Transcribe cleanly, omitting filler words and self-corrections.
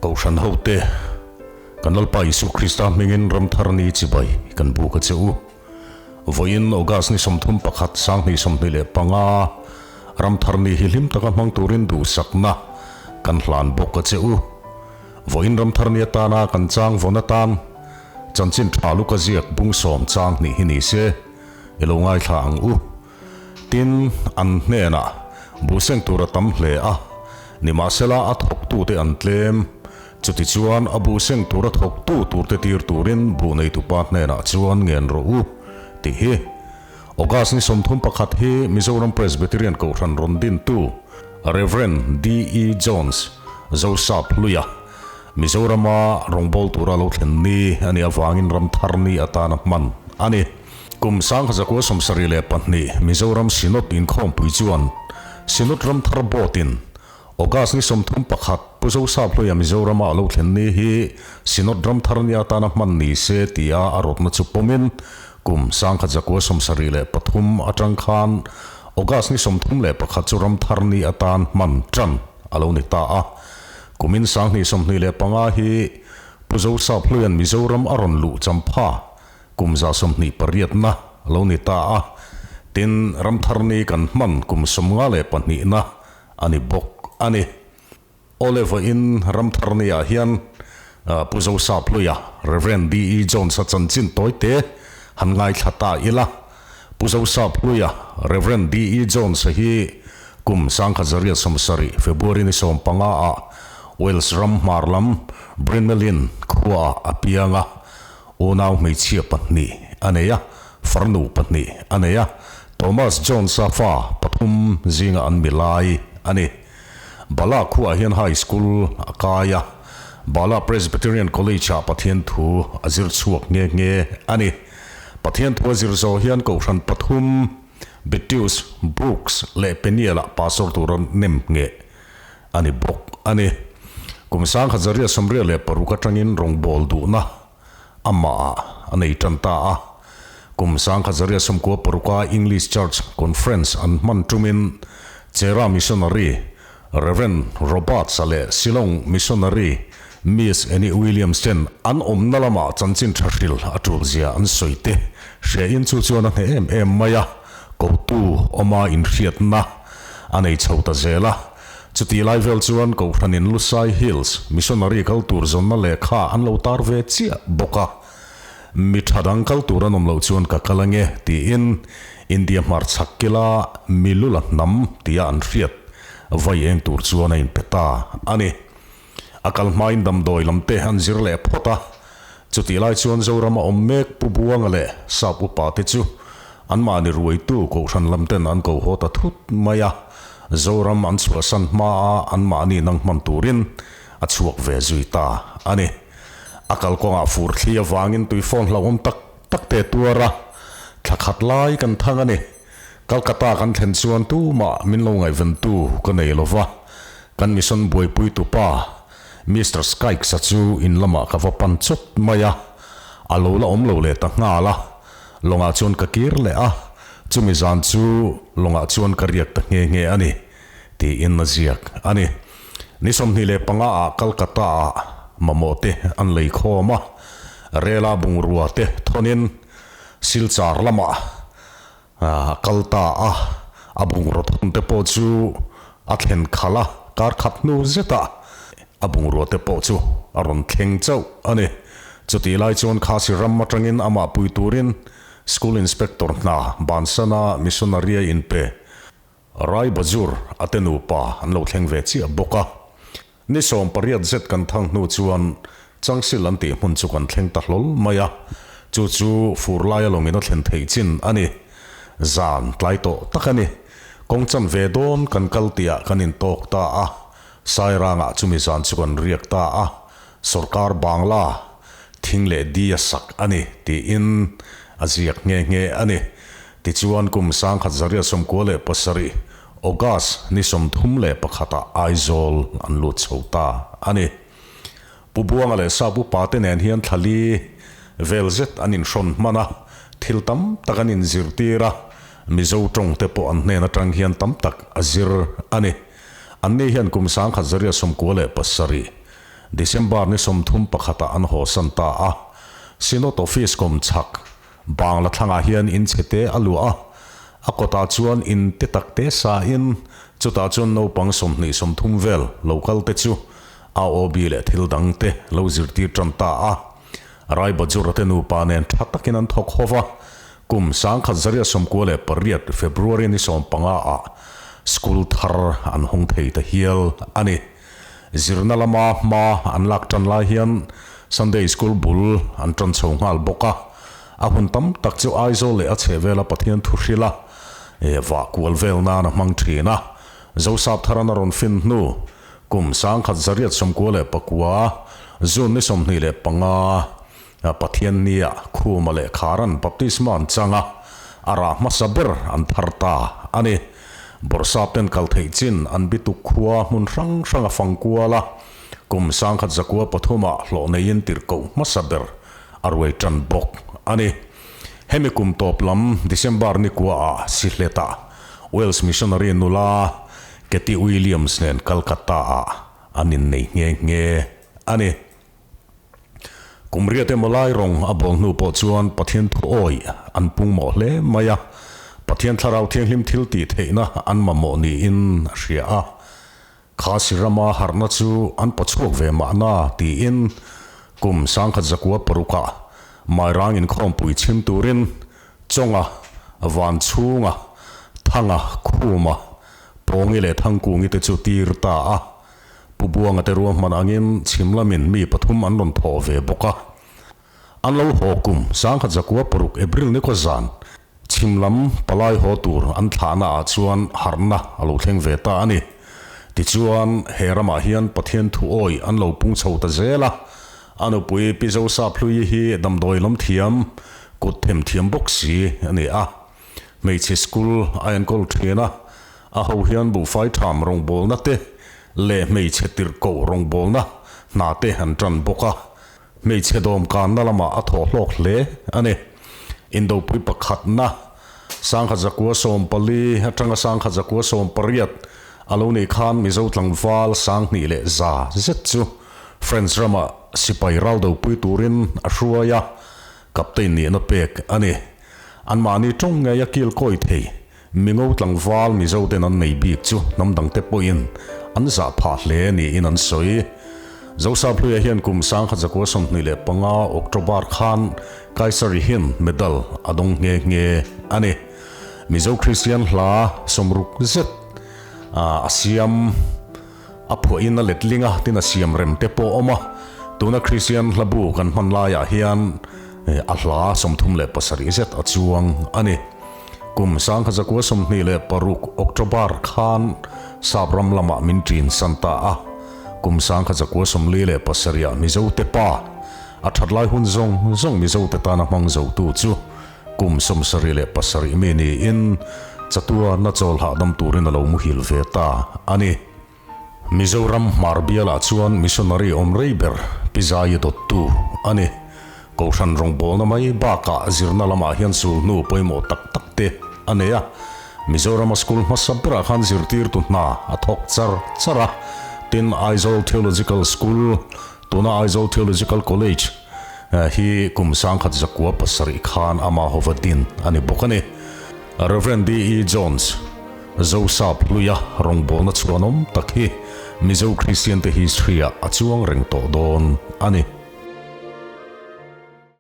Kohhran hote, kan Lalpa Isu Krista hmingin ramthar ni chibai kan buk a che u. Vawiin August ni 31 2025 ramthar ni hi hlim taka hmang turin duhsakna kan hlan bawk a che u. Vawiin ramthar ni atana kan chang vawn atan chanchin tha luka ziak bung sawm chang hnih hi ni se i lo ngaithla ang u. Tin, an hnenah buhseng tur a tam hle a, nimahsela a thawktute an tlem. Chutichuan a buhseng tur a thawktu turte tir turin buh neitupa hnenah chuan ngen rawh u, tih hi August ni 31 hi Mizoram Presbyterian Kohhran rawn dintu Rev. DE Jones, Zosap Hluia, Mizorama rawngbâwl tura lo thlen ni a nih avangin ram thar ni atana hman a ni. Kum 1972 Mizoram Synod inkhawmpui chuan Synod ram thar board-in August ni 31 Pu Zosap Hluia Mizorama a lo thlen ni hi Synod ram thar ni atana hman ni se tia a rawtna chu pawmin kum 1973 atang khan August ni 31 chu ram thar ni atan hman tan a lo ni ta a. Kumin 2025 hi Pu Zosap Hluia'n Mizoram a rawn luh champha kum 28 na a lo ni ta a, tin ramthar ni kan hman kum 52 na a ni bawk a ni. Awle vawiin ramthar ni ah hian Pu Zosap Hluia, Rev. DE Jones-a chanchin tawite han ngaithla ta ila. Pu Zosap Hluia, Rev. DE Jones-a hi kum 1970 February ni 15 ah Wales ram hmar lam Brynmelyn khua ah a piang a, unau hmeichhia pahnih a nei a, farnu pahnih a nei a, Thomas Jones-a fa pathum zinga an mi lai a ni. Bala khuaah hian High School a kai a, Bala Presbyterian College-ah Pathian thu a zir chhuak nghe nghe a ni. Pathian thu a zir zawh hian Kohhran pathum, Betius, Brooks leh Peniel-ah pastor tura nem ngheh a ni bawk a ni. Kum 1986 atangin rawngbâwl duhna amahah a nei tan ta a. Kum 1996-a English Church Conference an hman tumin Chera Missionary Rev. Roberts-a leh Shillong Missionary Miss Annie Williams ten an awmna lamah chanchin tha hril a tul zia an sawi te hria in chu chuan a hneh em em mai a, kotu awma inhriatna a nei chho ta zel a. Chutih lai vel chuan Kohhranin Lusai Hills Missionary kal tur zawnna lehkha an lo tar ve chiah bawk a. Mi tha dang kal tur an awm loh chuan ka kal ange tiin India hmarchhak kila Milula hnam tia an hriat vai eng tur chuan a inpe ta a ni. A kal hmain damdawi lam te an zir leh phawt a, chutih lai chuan Zorama awm mek Pu Buanga leh Sap upa te chu anmahni ruaitu Kohhran lam ten an ko haw ta thut mai a, Zoram an chhuahsan hmaa anmahni nang hman turin a chhuak ve zui ta a ni. A kalkawngah fur thli avangin tui phone hlauhawm tak tak te tuar a, thla khat lai kan thang a ni. Calcutta kan thlen chuan tumah min lo ngaihventu ka nei lo va, kan mission buaipui tupa Mister Skykes-a chu in lamah ka va pan chawt mai a, a lo la awm lo leh ta nghal a, lawngah chuan ka kir leh a, chumi zan chu lawngah chuan ka riak ta nghe nghe a ni, tiin a ziak a ni. Ni 25 ah Calcutta ah mamawh te an lei khawm a, rela bungrua te thawnin Silchar lamah a kal ta a, a bungraw thawn te pawh chu a thlen khalh a, kar khat hnu zetah a bungrua te pawh chu a rawn thleng chauh a ni. Chutih lai chuan Khasi ram atangin amah pui turin School Inspector hna bansana missionary a inpe Rai Bajur a te nupa an lo thleng ve chiah bawk a. Ni 18 zet kan thang hnu chuan Changsil an tih hmun chu kan thleng ta hlawl mai a, chu chu fur laia lawngin a thlen theih chin a ni. Zan tlai tawh tak a ni. Kawng chan ve dawn kan kal tihah kan intawk ta a, Sairangah chumi zan chu kan riak ta a, Sorkar Bangla thing leh di a sak a ni tiin a ziak nghe nghe a ni. Tichuan kum 1997 August ni 31 ah Aizawl an lut chho ta a ni. Pu Buanga leh Sap upa te nen hian thla li vel zet an inhrawn hman a, thil tam tak an inzirtir a. Mizo tawng te pawh an hnen atang hian tam tak a zir a ni. Anni hian kum 1997, December ni 31 ah an hawsan ta a. Synod Office kawmchhak Bangla thlangah hian in chhete a luah a, a kawtah chuan in te tak te sa in chutah chuan naupang 20, 30 vel lo kal te chu AOB leh thil dang te lo zirtir tan ta a. Rai Bajura te nupa nen tha takin an thawk ho va, kum 1998 February ni 15 ah school thar an hawng thei ta hial a ni. Zirna lama hma an lak tan lai hian Sunday School bul an tan chho nghal bawk a, a hun tam tak chu Aizawl leh a chhehvela Pathian thu hrila vah kual vel nan a hmang thin a. Zosap tharan a rawn fin hnu kum 1999 June ni 25 Pathian nia Khuma leh Kharan baptisma an chang a, a rah hmasa ber an thar ta a ni. Bawrhsap ten kal theih chin an bituk khua hmun hrang hrang a fang kual a, kum 1903 ah hlawh neiin tirhkoh hmasa ber a ruai tan bawk a ni. Hemi kum tawp lam December ni kua ah Sihletah Wales missionary nula Katie Williams nen Calcutta ah an innei nghe nghe a ni. Kum riat emaw lai rawng a bawl hnu pawh chuan Pathian thu awih an pung mawh hle mai a, Pathian Thlarau Thianghlim thil tih theihna an mamawh niin a hria a. Khasi rama harhna chu an pawchhuak ve mahna tiin kum 1906 ah Mairang inkhawmpui chhim turin Chawnga, Vanchhunga, Thanga, Khuma, Pawngi leh Thangkungi te chu tir ta a. Pu Buanga te ruahman angin chhim lamin mi pathum an rawn thawh ve bawk a. An lo haw kum 1906 April ni khaw zan chhim lam palai haw tur an thlahna ah chuan harhna a lo thleng ve ta a ni. Tichuan he ramah hian Pathian thu awih an lo pung chho ta zel a. A nupui Pi Zosaphlui hi damdawi lam thiam, kut them thiam bawk si a ni a. Hmeichhe school a enkawl thin a, a ho hian buhfai tham rawngbawlna te leh hmeichhe tirhkoh rawngbawlna hna te an tan bawk a, hmeichhe dawmkanna lamah a thawh hlawk hle a ni. Indopui pakhatna, 1914 atanga 1918 a lo nih khan Mizo tlangval 2100 zet chu French rama sipai raldopui turin a hruai a, Captain nihna pek a ni. Anmahni tawng ngei a kil kawi thei. Mingo tlangval Mizo ten an nei bik chu hnam dangte pawhin an zah phah hle niin an sawi. Zosaphluia hian kum 1925 October khan Kaisari hian medal a dawng nghe nghe a ni. Mizo Kristian hla 60 zet a siam. A phuahin a letling a, tin a siam rem te pawh a awm a. Tuna Kristian hlabu kan hman laiah hian a hla 37 zet a chuang a ni. Kum 1926 October khan Sap ram lamah min ṭin san ta a. Kum 1947 ah Mizote pa, a ṭhat lai hun zawng zawng Mizote tana hmang zotu chu kum 77 mi niin chatuana chawl hahdam turin a lo muhil ve ta a ni. Mizoram hmar bialah chuan missionary awm rei ber Pi Zaia dawttu a ni. Kohhran rawngbawlna mai bakah zirna lamah hian sulhnu pawimawh tak tak te a nei a. Mizorama school hmasa berah khan zirtirtu hna a thawk char char a. Tin, Aizawl Theological School, tuna Aizawl Theological College, hi kum 1907 khan ama hova din a ni bawk a ni. Rev. D. E. Jones, Zosap hluia rawngbawlna chhuanawm tak hi Mizo Kristiante history-ah a chuang reng tawh dawn a ni.